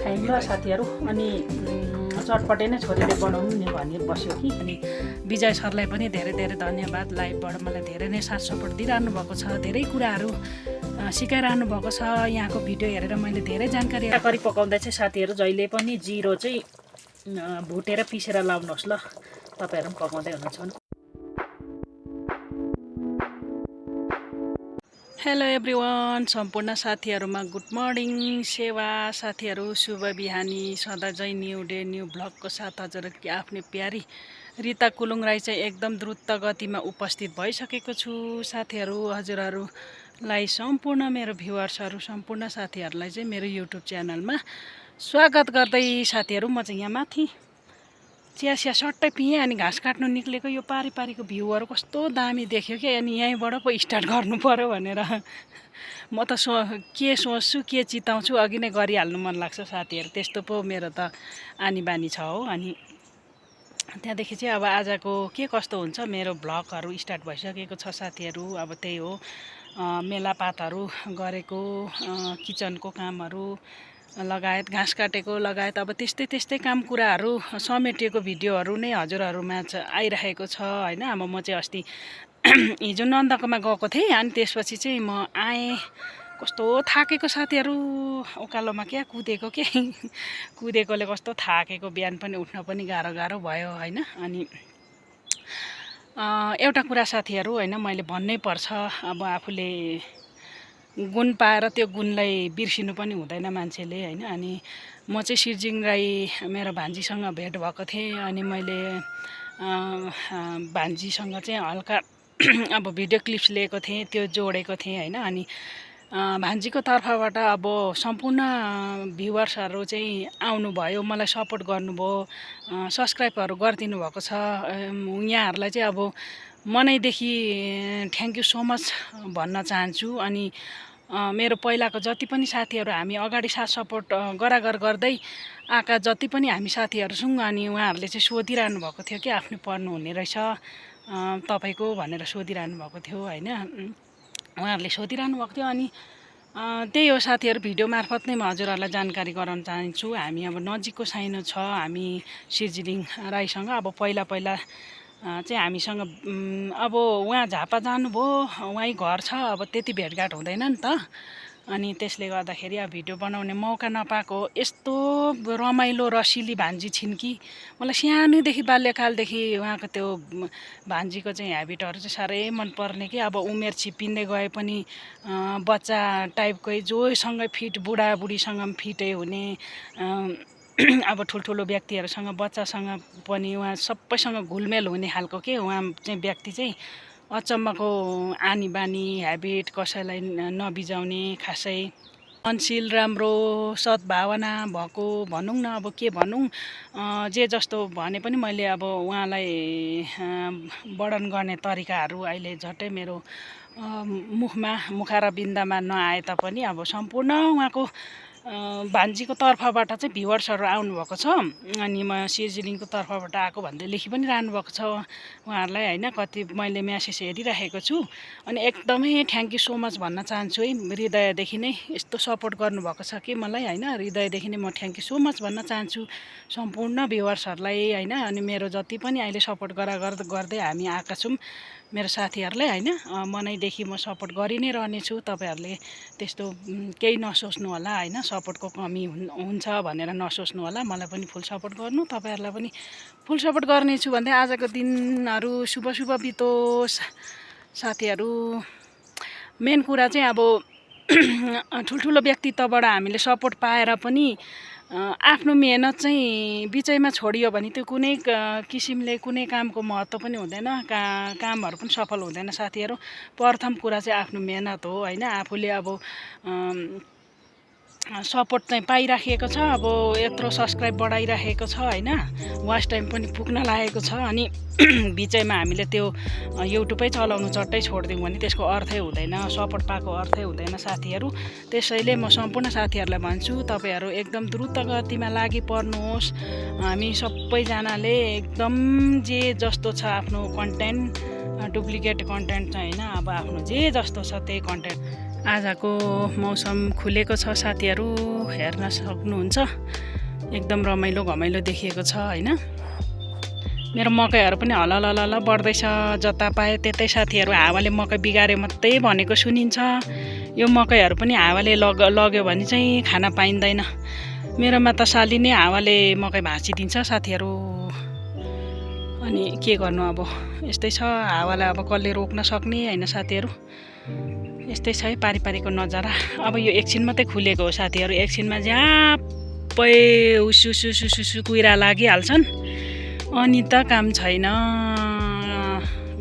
खाइम ल साथीहरू। अनि चटपटे नै छोरीले बनाउनु नि भनी बस्यो कि। अनि विजय सरलाई पनि धेरै धेरै धन्यवाद, लाइभबाट मलाई धेरै नै साथ सपोर्ट दिइरहनु भएको छ, धेरै कुराहरू सिकाइरहनु भएको छ। यहाँको भिडियो हेरेर मैले धेरै जानकारी। तरकारी पकाउँदा चाहिँ साथीहरू जहिले पनि जिरो चाहिँ भुटेर पिसेर लाउनुहोस् ल, तपाईँहरू पनि पकाउँदै हुनुहुन्छ भने। हेलो एभ्रिवान, सम्पूर्ण साथीहरूमा गुड मर्निङ। सेवा साथीहरू, शुभ बिहानी, सदा जय न्यू डे न्यू ब्लगको साथ हजुरकी आफ्नै प्यारी रिता कुलुङ राई चाहिँ एकदम द्रुत गतिमा उपस्थित भइसकेको छु साथीहरू। हजुरहरूलाई सम्पूर्ण मेरो भ्युवर्सहरू, सम्पूर्ण साथीहरूलाई चाहिँ मेरो युट्युब च्यानलमा स्वागत गर्दै साथीहरू। म चाहिँ यहाँ माथि चिया सट्टै पिएँ, अनि घाँस काट्नु निक्लेको यो पारिको भ्यूहरू कस्तो दामी देख्यो कि। अनि यहीँबाट पो स्टार्ट गर्नु पऱ्यो भनेर म त के सोच्छु, के चिताउँछु अघि नै गरिहाल्नु मन लाग्छ साथीहरू। त्यस्तो पो मेरो त आनी बानी छ हो। अनि त्यहाँदेखि चाहिँ अब आजको के कस्तो हुन्छ मेरो भ्लगहरू स्टार्ट भइसकेको छ साथीहरू। अब त्यही हो, मेलापातहरू गरेको, किचनको कामहरू लगायत, घाँस काटेको लगायत, अब त्यस्तै काम कुराहरू समेटिएको भिडियोहरू नै हजुरहरूमा आइरहेको छ होइन। अब म चाहिँ अस्ति हिजो नन्दकोमा गएको थिएँ, अनि त्यसपछि चाहिँ म आएँ, कस्तो थाकेको साथीहरू। उकालोमा क्या कुदेको के कुदेकोले कस्तो थाकेको, बिहान पनि उठ्न पनि गाह्रो भयो होइन। अनि एउटा कुरा साथीहरू होइन, मैले भन्नै पर्छ, अब आफूले गुण पाएर त्यो गुणलाई बिर्सिनु पनि हुँदैन मान्छेले होइन। अनि म चाहिँ सिर्जिङ राई मेरो भान्जीसँग भेट भएको थिएँ, अनि मैले भान्जीसँग चाहिँ हल्का अब भिडियो क्लिप्स लिएको थिएँ, त्यो जोडेको थिएँ होइन। अनि भान्जीको तर्फबाट अब सम्पूर्ण भ्युवर्सहरू चाहिँ आउनुभयो, मलाई सपोर्ट गर्नुभयो, सब्सक्राइबहरू गरिदिनु भएको छ। यहाँहरूलाई चाहिँ अब मनैदेखि थ्याङ्क यू सो मच भन्न चाहन्छु। अनि मेरो पहिलाको जति पनि साथीहरू हामी अगाडि साथ सपोर्ट गरागर गर्दै आएका जति पनि हामी साथीहरू छौँ, अनि उहाँहरूले चाहिँ सोधिरहनु भएको थियो कि आफ्नो पर्नु हुने रहेछ तपाईँको भनेर सोधिरहनु भएको थियो होइन। उहाँहरूले सोधिरहनु भएको थियो। अनि त्यही हो साथीहरू, भिडियो मार्फत नै म हजुरहरूलाई जानकारी गराउन चाहन्छु। हामी अब नजिकको साइनो छ हामी सिर्जिङ राईसँग। अब पहिला चाहिँ हामीसँग अब उहाँ झापा जानुभयो, उहाँ घर छ, अब त्यति भेटघाट हुँदैन नि त। अनि त्यसले गर्दाखेरि अब भिडियो बनाउने मौका नपाएको। यस्तो रमाइलो रसिली भान्जी छिन् कि मलाई सानैदेखि बाल्यकालदेखि उहाँको त्यो भान्जीको चाहिँ ह्याबिटहरू चाहिँ साह्रै मनपर्ने कि। अब उमेर छिप्पिँदै गए पनि बच्चा टाइपकै, जोसँगै फिट, बुढाबुढीसँग पनि फिटै हुने, अब ठुल्ठुलो व्यक्तिहरूसँग, बच्चासँग पनि उहाँ सबैसँग घुलमेल हुने खालको के उहाँ चाहिँ व्यक्ति चाहिँ अचम्मको आनी बानी, ह्याबिट, कसैलाई नबिजाउने, खासै अनशील, राम्रो सद्भावना भएको भनौँ न। अब के भनौँ, जे जस्तो भने पनि मैले अब उहाँलाई वर्णन गर्ने तरिकाहरू अहिले झट्टै मेरो मुखा र बिन्दामा नआए तापनि अब सम्पूर्ण उहाँको भान्जीको तर्फबाट चाहिँ भ्युवर्सहरू आउनुभएको छ। अनि म सिर्जिङको तर्फबाट आएको भन्दै लेखि पनि रहनु भएको छ उहाँहरूलाई होइन। कति मैले म्यासेज हेरिरहेको छु। अनि एकदमै थ्याङ्क यू सो मच भन्न चाहन्छु है, हृदयदेखि नै यस्तो सपोर्ट गर्नुभएको छ कि मलाई होइन। हृदयदेखि नै म थ्याङ्क यू सो मच भन्न चाहन्छु सम्पूर्ण भ्युवर्सहरूलाई होइन। अनि मेरो जति पनि अहिले सपोर्ट गर्दै हामी आएका छौँ मेरो साथीहरूलाई होइन, मनैदेखि म सपोर्ट गरि नै रहनेछु। तपाईँहरूले त्यस्तो केही नसोच्नु होला होइन, सपोर्टको कमी हुन्छ भनेर नसोच्नु होला। मलाई पनि फुल सपोर्ट गर्नु, तपाईँहरूलाई पनि फुल सपोर्ट गर्नेछु भन्दै आजको दिनहरू शुभ बितोस् साथीहरू। मेन कुरा चाहिँ अब ठुल्ठुलो व्यक्तित्वबाट हामीले सपोर्ट पाएर पनि आफ्नो मेहनत चाहिँ बिचैमा छोडियो भने त्यो कुनै किसिमले कुनै कामको महत्त्व पनि हुँदैन, कामहरू पनि सफल हुँदैन साथीहरू। प्रथम कुरा चाहिँ आफ्नो मेहनत हो होइन। आफूले अब सपोर्ट चाहिँ पाइराखेको छ, अब यत्रो सब्सक्राइब बढाइराखेको छ होइन, वाच टाइम पनि पुग्न लागेको छ। अनि बिचैमा हामीले त्यो युट्युबै चलाउनु चट्टै छोडिदिउँ भने त्यसको अर्थै हुँदैन, सपोर्ट पाएको अर्थै हुँदैन साथीहरू। त्यसैले म सम्पूर्ण साथीहरूलाई भन्छु, तपाईँहरू एकदम द्रुत गतिमा लागि पर्नुहोस्। हामी सबैजनाले एकदम जे जस्तो छ आफ्नो कन्टेन्ट, डुप्लिकेट कन्टेन्ट चाहिँ होइन, अब आफ्नो जे जस्तो छ त्यही कन्टेन्ट। आजको मौसम खुलेको छ साथीहरू। हेर्न सक्नुहुन्छ। एकदम रमाइलो घमाइलो देखिएको छ हैन। मेरो मकैहरू पनि हललल बढ्दैछ। जता पाए त्यतै साथीहरू हावाले मकै बिगार्यो मात्रै भनेको सुनिन्छ। यो मकैहरू पनि हावाले लग्यो भने चाहिँ खान पाइँदैन। मेरोमा त साली नै हावाले मकै भाँचिदिन्छ साथीहरू। अनि के गर्नु अब, यस्तै छ हावालाई। अब कसले रोक्न सक्ने हैन साथीहरू। यस्तै छ है पारिपारीको नजारा। अब यो एकछिन मात्रै खुलेको हो साथीहरू। एकछिनमा झ्याप्पै उसु कुहिरा लागिहाल्छन्। अनि त काम छैन,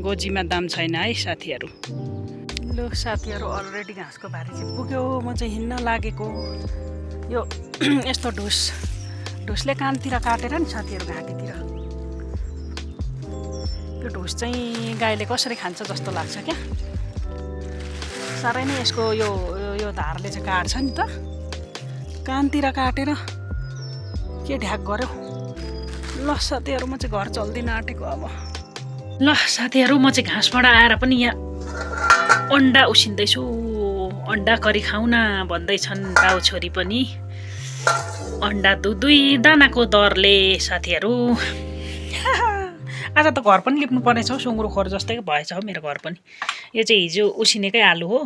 गोजीमा दाम छैन है साथीहरू। लु साथीहरू, अलरेडी घाँसको भारी चाहिँ पुग्यो। म चाहिँ हिँड्न लागेको। यो यस्तो ढुसले कानतिर काटेर नि साथीहरू घाँटीतिर। यो ढुस चाहिँ गाईले कसरी खान्छ जस्तो लाग्छ क्या। साह्रै नै यसको यो धारले चाहिँ काट्छ नि त। कानतिर काटेर के ढ्याक गर्यो। ल साथीहरू, म चाहिँ घर चल्दिन आँटेको अब। ल साथीहरू, म चाहिँ घाँसबाट आएर पनि यहाँ अन्डा उसिन्दैछु। अन्डा करी खाउँ न भन्दैछन् बाउ छोरी पनि। अन्डा दुई दानाको दरले साथीहरू। आज त घर पनि लिप्नु पर्नेछ हौ। सुँगुरु खोर जस्तै भएछ हौ मेरो घर पनि। यो चाहिँ हिजो उसिनेकै आलु हो।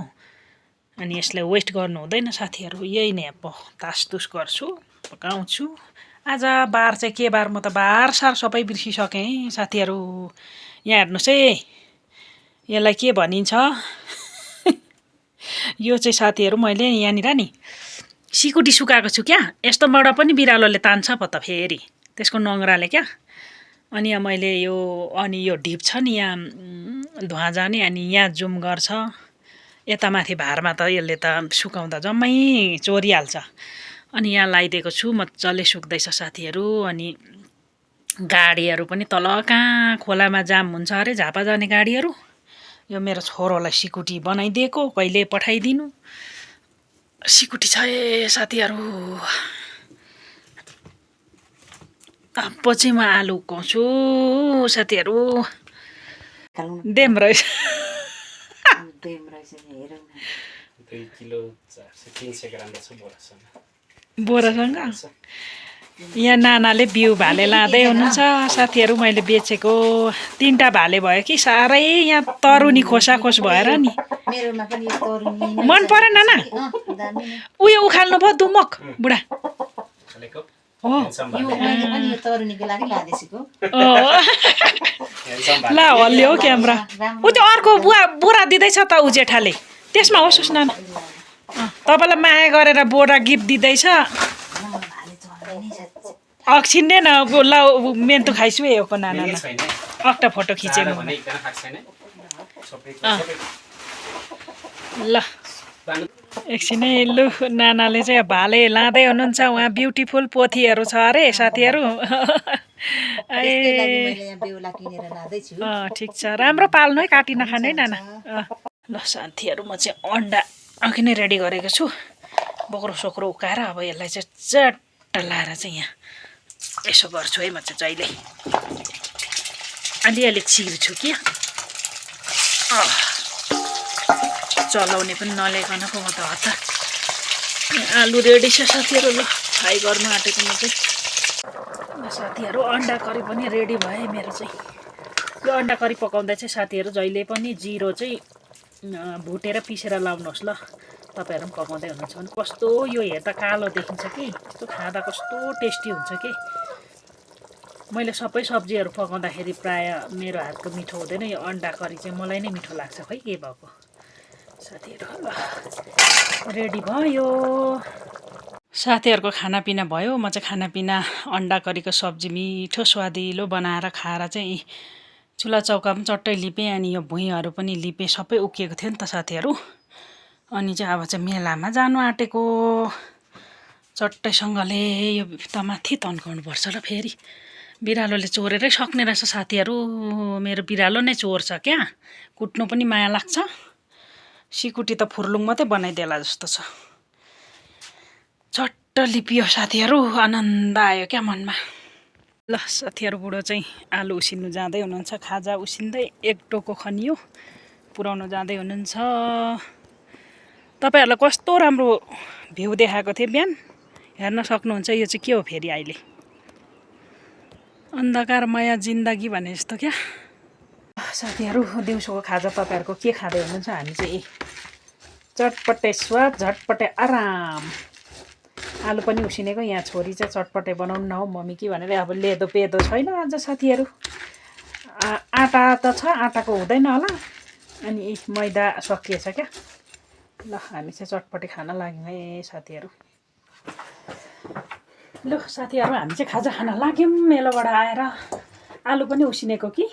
अनि यसलाई वेस्ट गर्नु हुँदैन साथीहरू। यही नै अब तासतुस गर्छु, पकाउँछु। आज बार चाहिँ के बार, म त बारसार सबै बिर्सिसकेँ साथीहरू। यहाँ हेर्नुहोस् है, यसलाई के भनिन्छ। यो चाहिँ साथीहरू मैले यहाँनिर नि सिकुटी सुकाएको छु क्या। यस्तोबाट पनि बिरालोले तान्छ पो त फेरि, त्यसको नङ्ग्राले क्या। अनि यहाँ मैले यो ढिप छ नि यहाँ धुवा जाने, अनि यहाँ जुम गर्छ। यता माथि भारमा त यसले त सुकाउँदा जम्मै चोरिहाल्छ। अनि यहाँ लगाइदिएको छु, मजाले सुक्दैछ साथीहरू। अनि गाडीहरू पनि तल कहाँ खोलामा जाम हुन्छ अरे, झापा जाने गाडीहरू। यो मेरो छोरोलाई सिकुटी बनाइदिएको, कहिले पठाइदिनु। सिकुटी छ है साथीहरू। अब चाहिँ म आलु उकाउँछु साथीहरू। डेम रहेछ। 2 किलो 300 ग्राम छ बोरासँग। यहाँ नानाले बिउ भाले लाँदै हुनुहुन्छ साथीहरू। मैले बेचेको 3टा भाले भयो कि साह्रै यहाँ तरुनी खोसाखोस भएर नि। मन परेन नाना? उयो उखाल्नु भयो दुमक बुढा हो। ल हल्लियो क्यामेरा। ऊ त्यो अर्को बोरा दिँदैछ त ऊ जेठाले, त्यसमा होस् नाना। तपाईँलाई माया गरेर बोरा गिफ्ट दिँदैछ। अक्सिन्ने न ल मेन्टु खाइसु है यो नाना। अक्टा फोटो खिचेको ल एकछिनै। लु नानाले चाहिँ भाले लाँदै हुनुहुन्छ। उहाँ ब्युटिफुल पोथीहरू छ अरे साथीहरू। ठिक छ, राम्रो पाल्नु है, काटी नखाने है नाना। ल साथीहरू, म चाहिँ अन्डा अघि नै रेडी गरेको छु। बोक्रो सोक्रो उकाएर अब यसलाई चाहिँ चट्ट लाएर चाहिँ यहाँ यसो गर्छु है। म चाहिँ जहिले अलिअलि चिर्छु कि चलाउने पनि नल्याइकन पो म त हतार। आलु रेडी छ साथीहरू। ल फ्राई गर्नु आँटेको म चाहिँ। साथीहरू अन्डा करी पनि रेडी भयो मेरो चाहिँ। यो अन्डा करी पकाउँदा चाहिँ साथीहरू जहिले पनि जिरो चाहिँ भुटेर पिसेर लाउनुहोस् ल। तपाईँहरू पनि पकाउँदै हुनुहुन्छ भने। कस्तो यो हेर्दा कालो देखिन्छ कि, त्यस्तो खाँदा कस्तो टेस्टी हुन्छ कि। मैले सबै सब्जीहरू पकाउँदाखेरि प्रायः मेरो हातको मिठो हुँदैन। यो अन्डा करी चाहिँ मलाई नै मिठो लाग्छ, खै के भएको साथीहरू। ल रेडी भयो साथीहरूको खानापिना भयो। म चाहिँ खानापिना अन्डा करीको सब्जी मिठो स्वादिलो बनाएर खाएर चाहिँ चुल्हा चौका पनि चट्टै लिपेँ। अनि यो भुइँहरू पनि लिपेँ, सबै उकिएको थियो नि त साथीहरू। अनि चाहिँ अब चाहिँ मेलामा जानु आँटेको चट्टैसँगले। यो त माथि तन्काउनुपर्छ ल, फेरि बिरालोले चोरेरै सक्ने रहेछ साथीहरू। मेरो बिरालो नै चोर्छ क्या, कुट्नु पनि माया लाग्छ। सिकुटी त फुर्लुङ मात्रै बनाइदेला जस्तो छ। चट्ट लिपियो साथीहरू, आनन्द आयो क्या मनमा। ल साथीहरू, बुढो चाहिँ आलु उसिन्नु जाँदै हुनुहुन्छ। खाजा उसिन्दै एक टोको खनियो, पुऱ्याउनु जाँदै हुनुहुन्छ। तपाईँहरूलाई कस्तो राम्रो भ्यू देखाएको थिएँ बिहान। हेर्न सक्नुहुन्छ यो चाहिँ के हो फेरि अहिले अन्धकारमय जिन्दगी भने जस्तो क्या साथीहरू दिउँसोको खाजा तपाईँहरूको के खाँदै हुनुहुन्छ हामी चाहिँ चटपटे स्वाद झटपटे आराम आलु पनि उसिनेको यहाँ छोरी चाहिँ चटपटे बनाउनु न हौ मम्मी कि भनेर अब लेदो पेदो छैन आज साथीहरू आटा त छ आटाको हुँदैन होला अनि मैदा सकिएछ क्या ल हामी चाहिँ चटपटे खान लाग्यौँ है साथीहरू ल साथीहरू हामी चाहिँ खाजा खान लाग्यौँ मेलोबाट आएर आलु पनि उसिनेको कि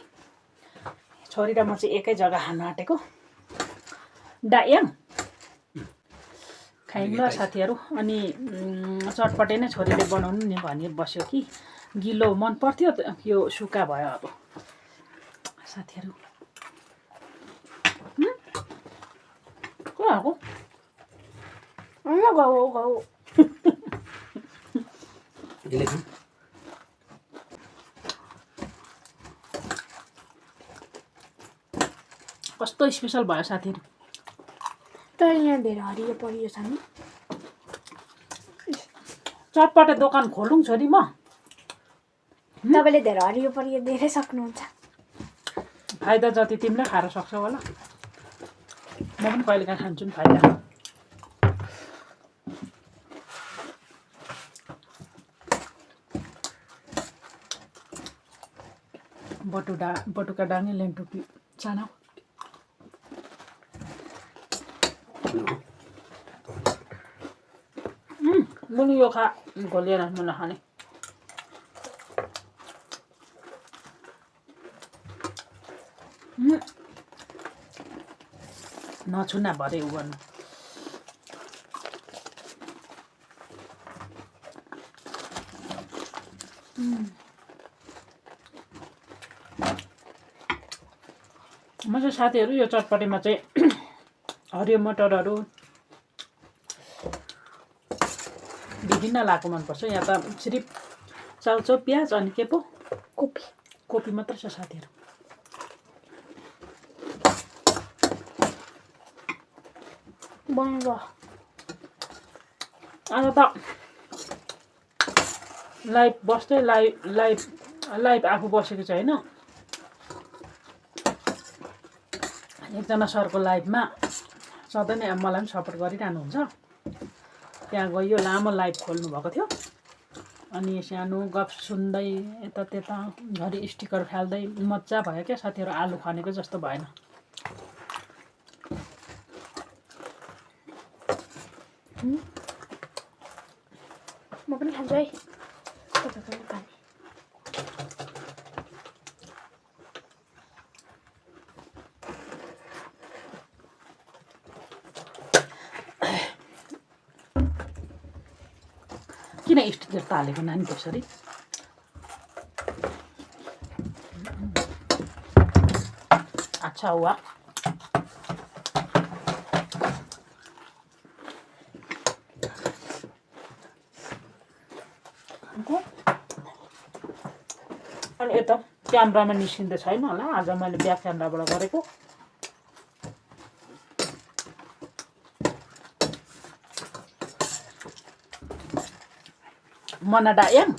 छोरी र म चाहिँ एकै जग्गा खान आँटेको डायाङ खायौँ ल साथीहरू अनि चटपटे नै छोरीले बनाउनु नि भनी बस्यो कि गिलो मन पर्थ्यो यो सुक्खा भयो अब साथीहरू को गयो कस्तो स्पेसल भयो साथीहरू तर यहाँ धेरै हरियो परियो छ नि चटपटे दोकान खोलौँ छोरी म तपाईँले धेरै हरियो परियो धेरै सक्नुहुन्छ फाइदा जति तिमीले खाएर सक्छौ होला म पनि कहिलेकाहीँ खान्छु नि फाइदा बटुका डाँगे लेन्टुकी चाना मुनि यो खा घोलिएर म नखाने नछुना भरे उ गर्नु म चाहिँ साथीहरू यो चटपटेमा चाहिँ हरियो मटरहरू विभिन्न लाएको मनपर्छ यहाँ त सिर्फ चाउचाउ प्याज अनि के पो कोपी मात्र छ साथीहरू बन्द आज त लाइभ बस्दै लाइभ आफू बसेको छ होइन एकजना सरको लाइभमा सधैँ नै मलाई पनि सपोर्ट गरिरहनुहुन्छ त्यहाँ गयो लामो लाइभ खोल्नु भएको थियो अनि सानो गफ सुन्दै यता त्यता घरि स्टिकर फाल्दै मजा भयो क्या साथीहरू आलु खनेको जस्तो भएन म पनि खान्छु है तपाईँको खाने किन स्टिकर तालेको नानी त्यसरी अच्छा हुआ अनि यता क्यामेरामा निस्किँदै छैन होला आज मैले ब्याक क्यामेराबाट गरेको मना डायाङ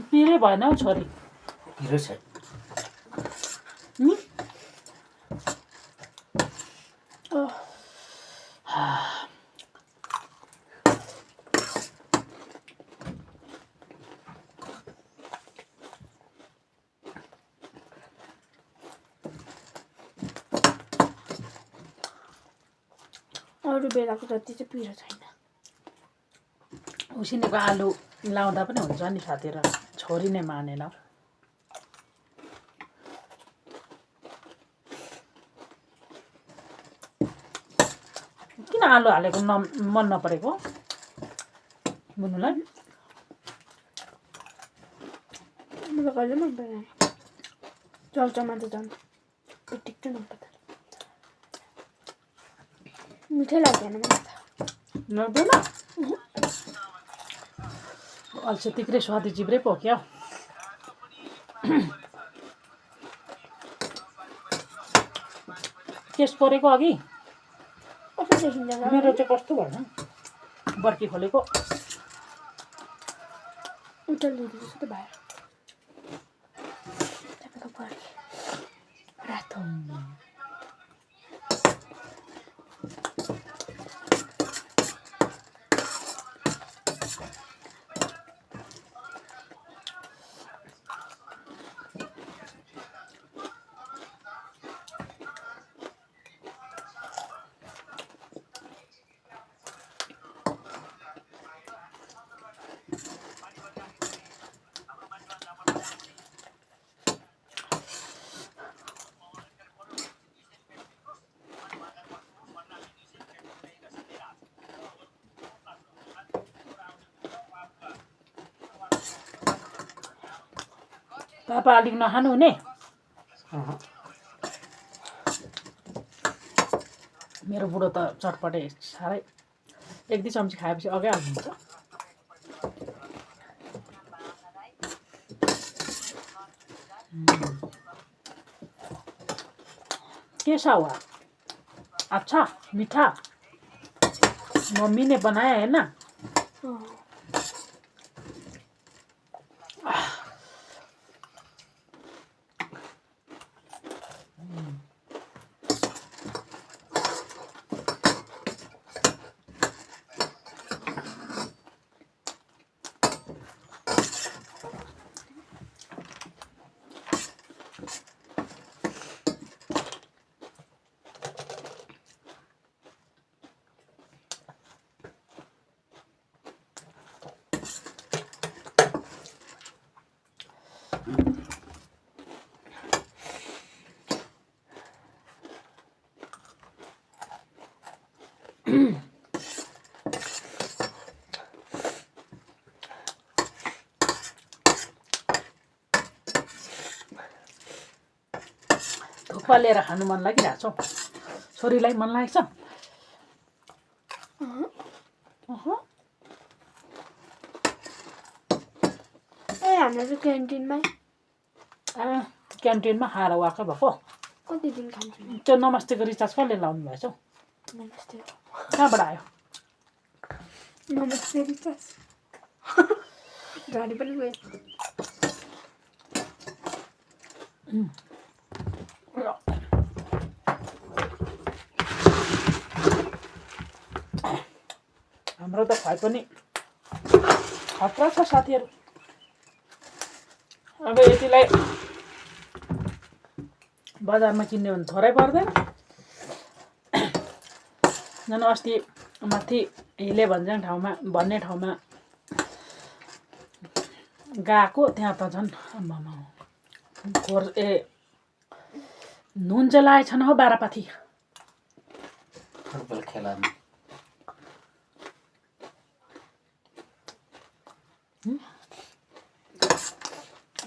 पिरै भएन हौ छोरी पिरो छ अरू बेलाको जति चाहिँ पिरो छैन उसिनेको आलु लाउँदा पनि हुन्छ नि साथीहरू छोरी नै मानेन किन आलु हालेको मन नपरेको बुनुलाई मलाई कहिले मन परेन चाउचाउमा त झन् टिक्छ मन पर्दैन मिठै लाग्दैन मलाई त लाग्दैन अल्छे तिक्रे स्वादी जिब्रै पो क्या केस परेको अघि कस्तो देखिन्छ त? मेरो चाहिँ कस्तो भएन बर्की खोलेको उठल दिदी जस्तो त भयो तपाईँको पर्के रातो पापा अलिक नखानु हुने मेरो बुढो त चटपटे साह्रै 1-2 चम्ची खाएपछि अघै हाल्नुहुन्छ कैसा हुआ अच्छा मीठा मम्मी ने बनाया है ना थुक्पा लिएर खानु मन लागिरहेको छ छोरीलाई मन लागेको छ ए हाम्रो चाहिँ क्यान्टिनमै क्यान्टिनमा खाएर वाक्क भएको कति दिन खान्छु त्यो नमस्तेको रिचार्ज कसले लाउनु भएछ हौ नमस्ते कहाँबाट आयो नमस्ते रिचार्ज गाडी पनि गयो हाम्रो त खुवाइ पनि खतरा छ साथीहरू अब यतिलाई बजारमा किन्ने भने थोरै पर्दैन झन् अस्ति माथि हिले भन्ज्याङ भन्ने ठाउँमा गएको त्यहाँ त झन् आम्मामा नुन चाहिँ लागेछन् हौ बारापाथी फुटबल खेलामा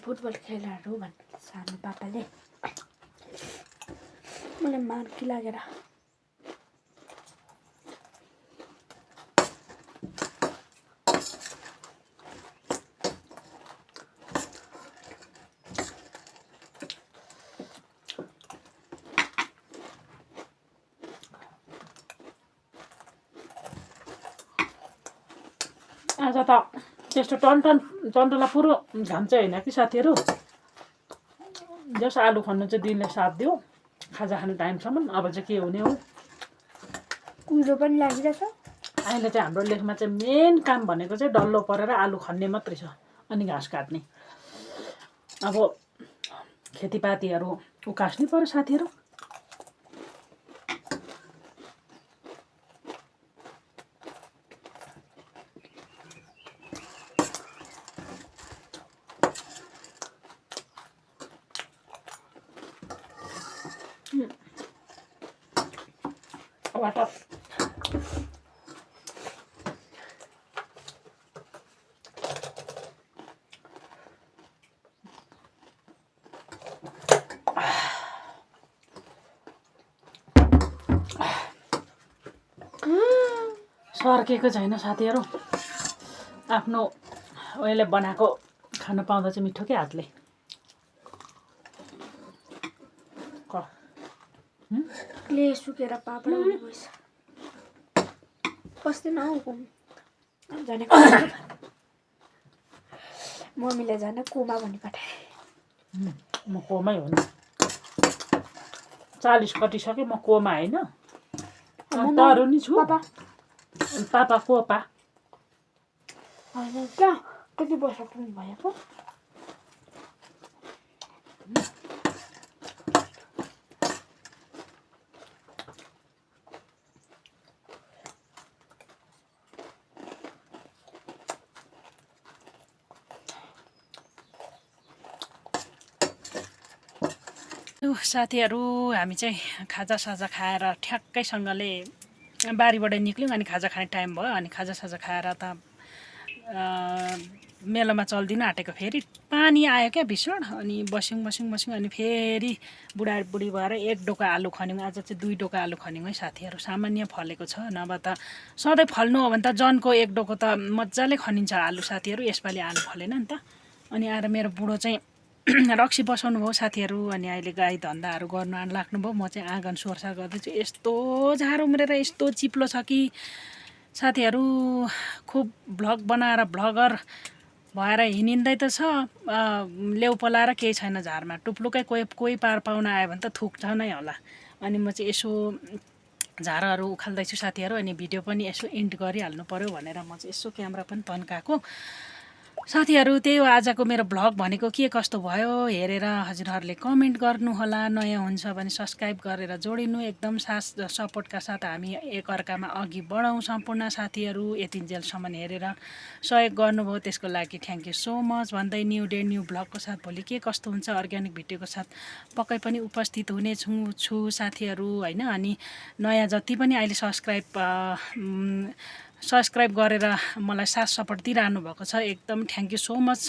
फुटबल खेलाहरू भन्नु सानो पापाले मलाई मार्की लागेर आज त त्यस्तो टन्टला पुरो घाम चाहिँ होइन कि साथीहरू जस आलु खन्नु चाहिँ दिनले साथ दियो खाजा खाने टाइमसम्म अब चाहिँ के हुने हो कुहिरो पनि लागिरहेछ अहिले चाहिँ हाम्रो लेखमा चाहिँ मेन काम भनेको चाहिँ डल्लो परेर आलु खन्ने मात्रै छ अनि घाँस काट्ने अब खेतीपातीहरू उकास्नै पर्यो साथीहरू वाटर सर्केको छैन साथीहरू आफ्नो उयोले बनाएको खानु पाउँदा चाहिँ मिठो के हातले ले सुकेर पापड हुने भएछ कस्तो नआउको जाने मम्मीले झन् कोमा भनी पठाए म कोमै हो नि 40 कटिसक्यो म कोमा होइन तरु नि छु पापा पापा कोपा होइन क्या कति वर्ष पुग्नु भएको साथीहरू हामी चाहिँ खाजासाजा खाएर ठ्याक्कैसँगले बारीबाट निक्ल्यौँ अनि खाजा खाने टाइम भयो अनि खाजासाजा खाएर त मेलामा चल्दिन आँटेको फेरि पानी आयो क्या भीषण अनि बस्यौँ अनि फेरि बुढाबुढी भएर 1 डोका आलु खन्यौँ आज चाहिँ 2 डोका आलु खन्यौँ है साथीहरू सामान्य फलेको छ नभए त सधैँ फल्नु हो भने त जनको 1 डोको त मजाले खनिन्छ आलु साथीहरू यसपालि आलु फलेन नि त अनि आएर मेरो बुढो चाहिँ रक्सी बसाउनु भयो साथीहरू अनि अहिले गाई धन्दाहरू गर्न लाग्नुभयो म चाहिँ आँगन सोहोरसार गर्दैछु यस्तो झार उम्रेर यस्तो चिप्लो छ कि साथीहरू खुब भ्लग बनाएर भ्लगर भएर हिँडिँदै त छ लेउ पलाएर केही छैन झारमा टुप्लुकै कोही पार पाहुना आयो भने त थुक्छ नै होला अनि म चाहिँ यसो झारहरू उखाल्दैछु साथीहरू अनि भिडियो पनि यसो इन्ड गरिहाल्नु पर्यो भनेर म चाहिँ यसो क्यामेरा पनि तन्काएको साथीहरू त्यही हो आजको मेरो भ्लग भनेको के कस्तो भयो हेरेर हजुरहरूले कमेन्ट गर्नुहोला नयाँ हुन्छ भने सब्सक्राइब गरेर जोडिनु एकदम सपोर्टका साथ हामी एकअर्कामा अघि बढौँ सम्पूर्ण साथीहरू यतिन्जेलसम्म हेरेर सहयोग गर्नुभयो त्यसको लागि थ्याङ्क यू सो मच भन्दै न्यू डे न्यू भ्लगको साथ भोलि के कस्तो हुन्छ अर्ग्यानिक भिडियोको साथ पक्कै पनि उपस्थित हुने छु साथीहरू होइन अनि नयाँ जति पनि अहिले सब्सक्राइब गरेर मलाई साथ सपोर्ट दिइरहनु भएको छ एकदम थ्याङ्क यू सो मच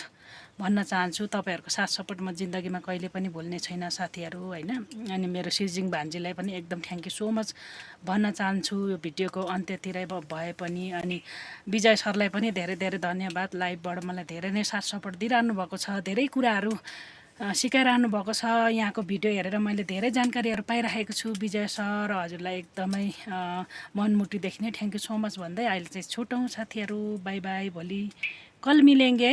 भन्न चाहन्छु तपाईँहरूको साथ सपोर्ट म जिन्दगीमा कहिले पनि भुल्ने छैन साथीहरू होइन अनि मेरो सिर्जिङ भान्जीलाई पनि एकदम थ्याङ्क यू सो मच भन्न चाहन्छु यो भिडियोको अन्त्यतिरै भए पनि अनि विजय सरलाई पनि धेरै धेरै धन्यवाद लाइभबाट मलाई धेरै नै साथ सपोर्ट दिइरहनु भएको छ धेरै कुराहरू सिकाइरहनु भएको छ यहाँको भिडियो हेरेर मैले धेरै जानकारीहरू पाइरहेको छु विजय सर हजुरलाई एकदमै मनमुटुदेखि नै थ्याङ्क यू सो मच भन्दै अहिले चाहिँ छुटौँ साथीहरू बाई बाई भोलि कल मिलेंगे।